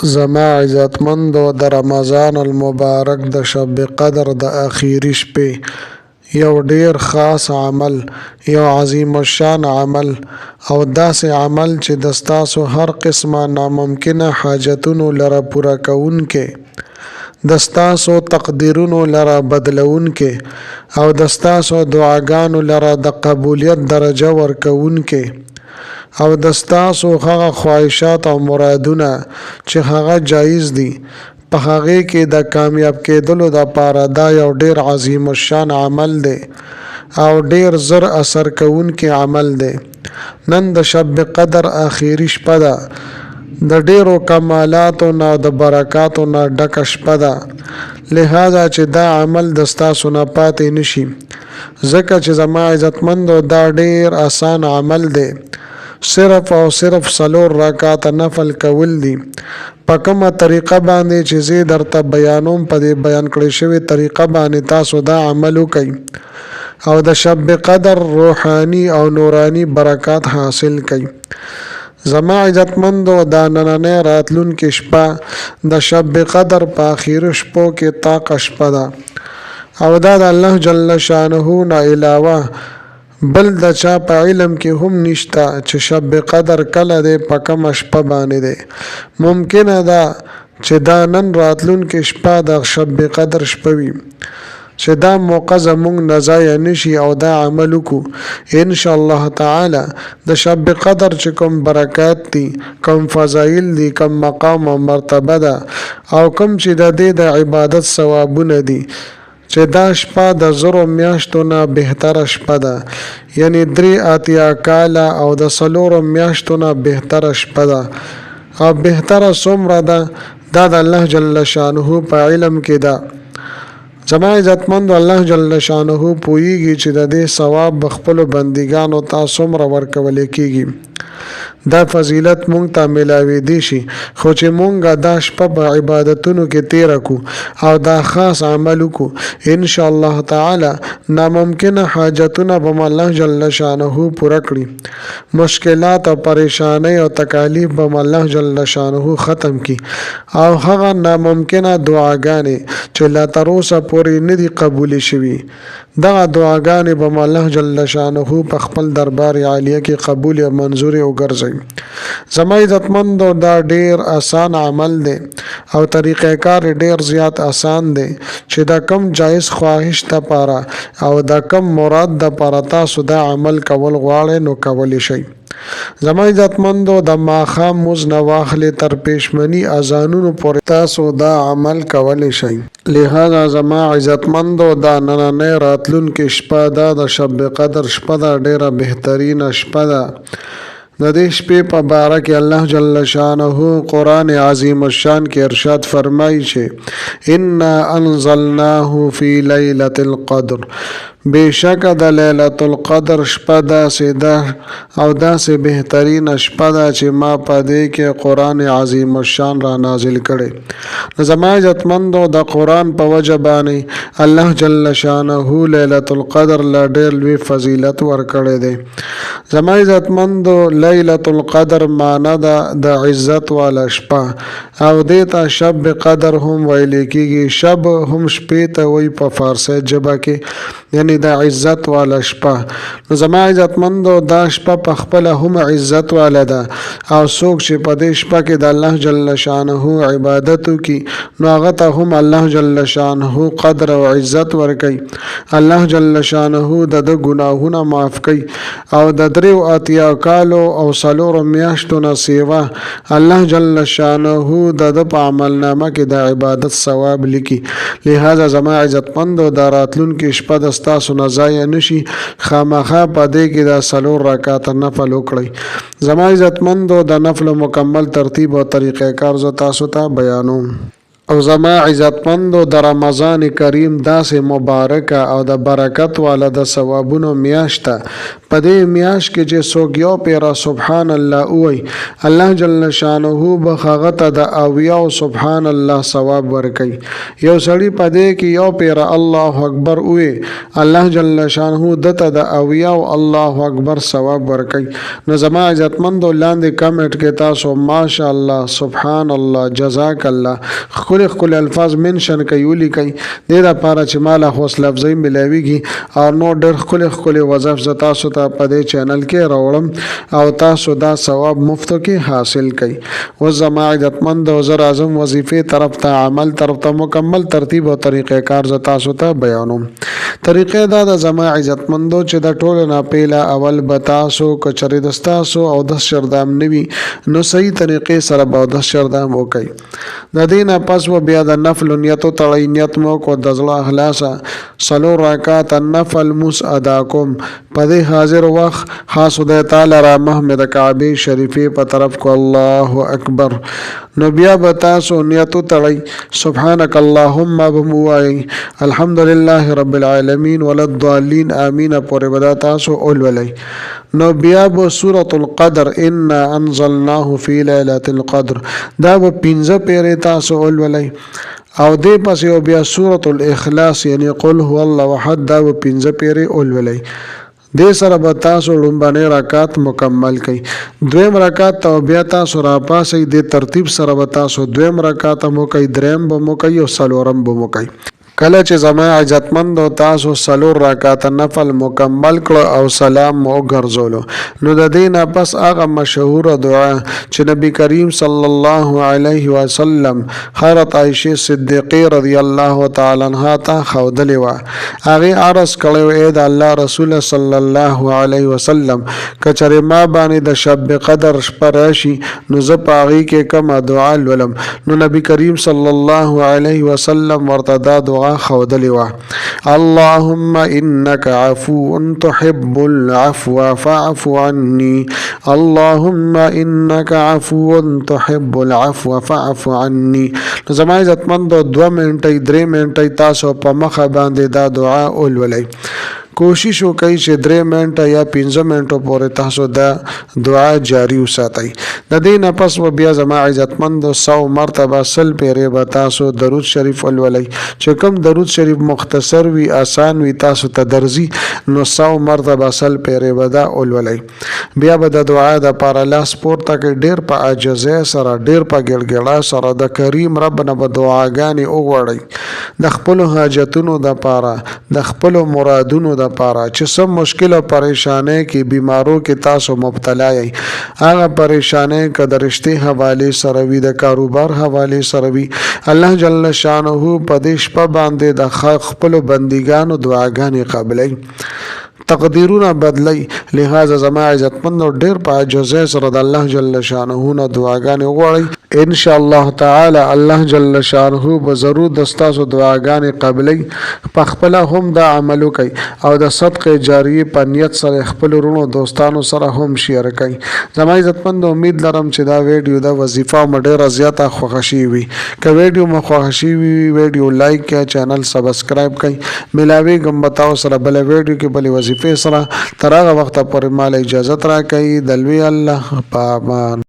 زما عزتمندو د رمضان المبارک د شب قدر د اخیری شپې یو ډیر خاص عمل، یو عظیم الشان عمل او داسې عمل چې د ستاسو هر قسمه ناممکنه حاجتونو لره پوره کوونکی، د ستاسو تقدیرونو لره بدلوونکی او د ستاسو دعاګانو لره د قبولیت درجه ورکوونکی او د ستاسو هغه خواهشات او مرادونه چې هغه جایز دي په هغې کې د کامیاب کېدلو دپاره دا یو ډېر عظیم الشان عمل دی او ډېر زر اثر کوونکی عمل دی. نن د شب قدر اخیري شپه ده، د ډېرو کمالاتو نه او د برکاتو نه ډکه شپه ده، لهذا چې دا عمل د ستاسو نه پاتې نشي، ځکه چې زما عزتمندو دا ډېر اسان عمل دی. صرف او صرف څلور رکعته نفل کول دي، په کومه طریقه باندې چې زه درته بیانوم په دې بیان کړې شوې طریقه باندې تاسو دا عمل وکړئ او د شب قدر روحاني او نوراني برکات حاصل کړئ. زما عزتمندو دا نننۍ راتلونکې شپه د شب قدر په اخیرو شپو کې طاقه شپه ده او دا د الله جل شانه نه علاوه بل د چا په علم کې هم نشته چې شب قدر کله دی په کومه شپه باندې دی. ممکنه ده چې دا نن راتلونکې شپه د شب قدر شپه وي چې دا موقع زمونږ نه ضایع نشي او دا عمل وکړو. ان شاء الله تعالی د شب قدر چې کوم برکات دي، کوم فضایل دي، کوم مقام او مرتبه ده او کوم چې د دې د عبادت ثوابونه دي، چې دا شپه د زرو میاشتو نه بهتره شپه ده، یعنی 83 کاله او د څلورو میاشتو نه بهتره شپه ده. او بهتره څومره ده دا د الله جل شانه په علم کې ده. زما عزتمند الله جل شانه پوهیږي چې د دې ثواب به خپلو بندګانو ته څومره ورکول کیږي. دا فضیلت مونږ ته ملاویدی شي، خو چې مونږ دا شپه په عبادتونو کې تیره کو او دا خاص عمل وکړو، ان شاء الله تعالی ناممکنه حاجتونه به مو الله جل شانه پوره کړي، مشکلات او پریشانۍ او تکالیف به مو الله جل شانه ختم کړي او هغه ناممکنه دعاګانې چې لا تر اوسه پورې نه دي قبولې شوي، دغه دعاګانې به مو الله جل شانه په خپل دربار عالیه کې قبول او منظور وګرځوي. زما عزتمندو دا ډیر اسان عمل دی او طریقه کار ډیر زیات اسان دی چې د کم جایز خواهش دپاره او د کم مراد دپاره تاسو دا عمل کول غواړئ نو کولی شئ. زما عزتمندو د ماښام مونځ نه واخلې تر پېشمني اذانونو پورې تاسو دا عمل کولی شئ. لهذا زما عزتمندو دا نننۍ راتلونکې شپه دا د شب قدر شپه ده، ډېره بهترینه شپه ده. د دې شپې په باره کې الله جل شانه قرآن عظیم الشان کې ارشاد فرمایي چې انا انزلناه فی لیلة القدر، بېشکه د لیلة القدر شپه داسې ده او داسې بهترینه شپه ده چې ما په دې کې قرآن عظیم الشان را نازل کړی. نو زما عزتمندو د قرآن په وجه باندې الله جل شانه لیلة القدر له ډېر لوی فضیلت ورکړی دی. زما عزتمندو لیلة القدر معنی ده د عزت والا شپه او دې ته شب قدر هم ویل کېږي. شب هم شپې ته وایي په فارسۍ ژبه کې، یعنی د عزت والا شپه. نو زما عزتمندو دا شپه په خپله هم عزت والا ده او څوک چې په دې شپه کې د الله جل شانه عبادت وکړي نو هغه ته هم الله جل شانه قدر او عزت ورکوي. الله جل شانه د ده ګناهونه معاف کوي او د 83 کالو او څلورو میاشتو نه سیوا الله جل شانه د ده په عملنامه کې د عبادت ثواب لیکي. لهذا زما عزتمندو دا راتلونکې شپه د ستاسو نه ضایع نشي، خامخا په دې کې دا څلور رکعته نفل وکړئ. زما عزتمندو د نفلو مکمل ترتیب او طریقه کار زه تاسو ته بیانوم. او زما عزتمندو د رمضان کریم داسې مبارکه او د برکت واله د ثوابونو میاشت ده، په دې میاشت کې چې څوک یو پیره سبحان الله ووایي الله جل شانه به هغه ته د اویاو سبحان الله ثواب ورکوي. یو سړي په دې کې یو پیره الله اکبر ووایي الله جل شانه ده ته د اویاو الله اکبر ثواب ورکوي. نو زما عزتمندو لاندې کمنټ کې تاسو ماشاءالله، سبحان الله، جزاک الله ښکلي ښکلي الفاظ منشن کړئ ولیکئ، دې لپاره چې ماله حوصله افزایي ملاویږي او نور ډېر ښکلي ښکلي وظایف زه تاسو ته په دې چینل کې راوړم او تاسو دا ثواب مفتو کې حاصل کړئ. اوس زما عزتمندو زه راځم وظیفې طرف ته، عمل طرف ته، مکمل ترتیب او طریقه کار زه تاسو ته بیانوم. طریقه دا ده زما عزتمندو چې د ټولو نه پیله اول به تاسو که چېرې د ستاسو اودس شردام نه وي نو صحیح طریقې سره به اودس شردام وکړئ. د دې نه پس به بیا د نفلو نیت وتړئ، نیت مو وکړو د زړه اخلاصه څلور رکعته نفل لمونځ ادا کوم، په دې حاضر وخت خاص خدای تعالی را مخ مې د کعبې شریفې په طرف کو، الله اکبر. نو بیا به تاسو نیت وتړئ، سبحانک اللهم به مو ووایئ، الحمدلله رب العالمین ولا الضالین آمین پورې به دا تاسو ولولئ. نو بیا به سورة القدر انا انزلناه فی لیلة القدر دا به پنځه پیرې تاسو ولولئ، او دې پسې او بیا سورة الاخلاص یعنی قل هو الله احد دا به پنځه پیرې ولولئ. دې سره به تاسو ړومبنی رکعت مکمل کړئ. دویم رکعت ته به بیا تاسو راپاڅئ، دې ترتیب سره به تاسو دویم رکعت هم وکړئ، دریم به هم وکړئ او څلورم به هم وکړئ. کله چې زما عزتمندو تاسو څلور رکعته نفل مکمل کړو او سلام مو وګرځولو نو د دې نه پس هغه مشهوره دعا چې نبی کریم صلی الله علیه وسلم حضرت عائشې صدیقې رضی الله تعالی عنها ته ښودلې وه هغې عرض کړی و، ای د الله رسوله صلی الله علیه وسلم! که چېرې ما باندې د شب قدر شپه راشي نو زه په هغې کې کومه دعا لولم؟ نو نبي کریم صلی الله علیه وسلم ورته دا دعا ښودلې وه، اللهم انک عفو تحب العفو فاعف عني، اللهم انک عفو تحب العفو فاعف عني. نو زما عزتمندو دوه منټه درې منټه تاسو په مخه باندې دا دعا ولولئ. کوشش وکړئ چې درې منټه یا پنځه منټو پورې تاسو دا دعا جاری وساتئ. د دې نه پس به بیا زما عزتمندو سو مرتبه سل پیرې به تاسو درود شریف ولولئ. چې کوم درود شریف مختصر وي، اسان وي، تاسو ته درځي نو سو مرتبه سل پیرې به دا ولولئ. بیا به د دعا د پاره لاس پورته کړئ، ډېر په عاجزۍ سره، ډېر په ګړګړا سره د کریم رب نه به دعاګانې وغواړئ، د خپلو حاجتونو د پاره، د خپلو مرادونو د پاره، چې څه مشکل او پریشانۍ کې، بیمارو کې تاسو مبتلا یئ، هغه پریشانۍ که د رشتې حوالې سره وي، د کاروبار حوالې سره وي، الله جل شانه په دې شپه باندې د خپلو بندګانو دعاګانې قبلوي. تقدیرونه بدلوي، لهذا زما عزتمندو ډیر په عاجزۍ سره د الله جل شانه نه دعاګانې وغواړئ، ان شاء الله تعالی الله جل شانه به ضرور د ستاسو دعاګانې قبلوي، پخپله هم دا عمل وکړئ او د صدقه جاریې په نیت سره یې خپلو وروڼو دوستانو سره هم شیر کړئ. زما عزتمندو امید لرم چې دا ویډیو دا وظیفه مو ډیره زیاته خوښه شوې وي، که ویډیو مو خوښه شوې وي ویډیو لایک کړئ، چینل سبسکرایب کړئ. ملاویږم به تاسو سره بله ویډیو کې بلې وظیفې سره، تر هغه وخته پورې ماله اجازت راکړئ، د لوی الله په امان.